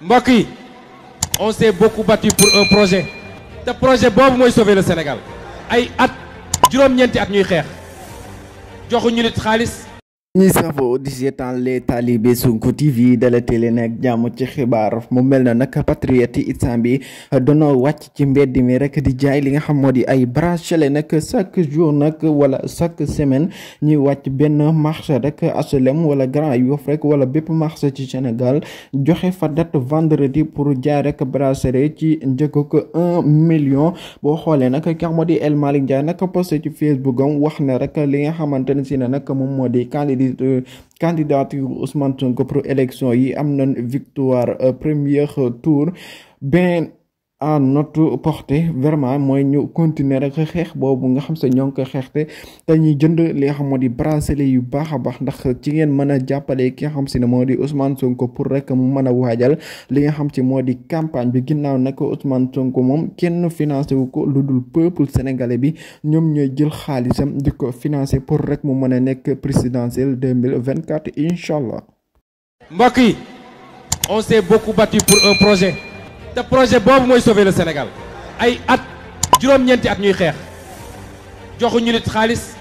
mbokk yi on s'est beaucoup battu pour un projet te projet boobu mooy sauver le Sénégal ay at juróom-ñeenti at ñuy xeex joxuñu nit xaalis. ñi safo di seetaan les talibé Sonko TV dalate leen ak jàmm ci xibaar mu mel na nag patriote yi instant bi danoo wàcc ci mbedd mi rek di jaay li nga xam moo di ay bracelet nag chaque jour nag wala chaque semaine ñuy wàcc benn marché rek HLM wala Grand Yoff rek wala bépp marché ci Sénégal joxe fa date vendredi pour jaay rek bracelet ci njëkk ko 1 million. boo xoolee nag ki nga xam moo di El Malick Ndiaye nag posté ci Facebook am wax na rek li nga xamante ne si ne nag moom moo di candidature Ousmane Sonko pour élection yi am nañ victoire premier tour ben à notre portée vraiment mooy ñu continuer rek xeex boobu nga xam se ñoo ngi ko xeexte dañuy jënd li nga xam moo di bracelet yu baax a baax ndax ci ngeen mën a jàppale ki nga xam si ne moo di Ousmane Sonko pour rek mu mën a waajal li nga xam si moo di campagne bi ginnaaw nag Ousmane Sonko moom kenn financé wu ko lu dul peuple sénégalais bi ñoom ñooy jël xaalisam di ko financé pour rek mu mën a nekk présidentielle 2024 incha allah. mbokk yi on s'est beaucoup battu pour un projet te projet boobu mooy sauver le Sénégal ay at juróom-ñeenti at ñuy xeex joxuñu nit xaalis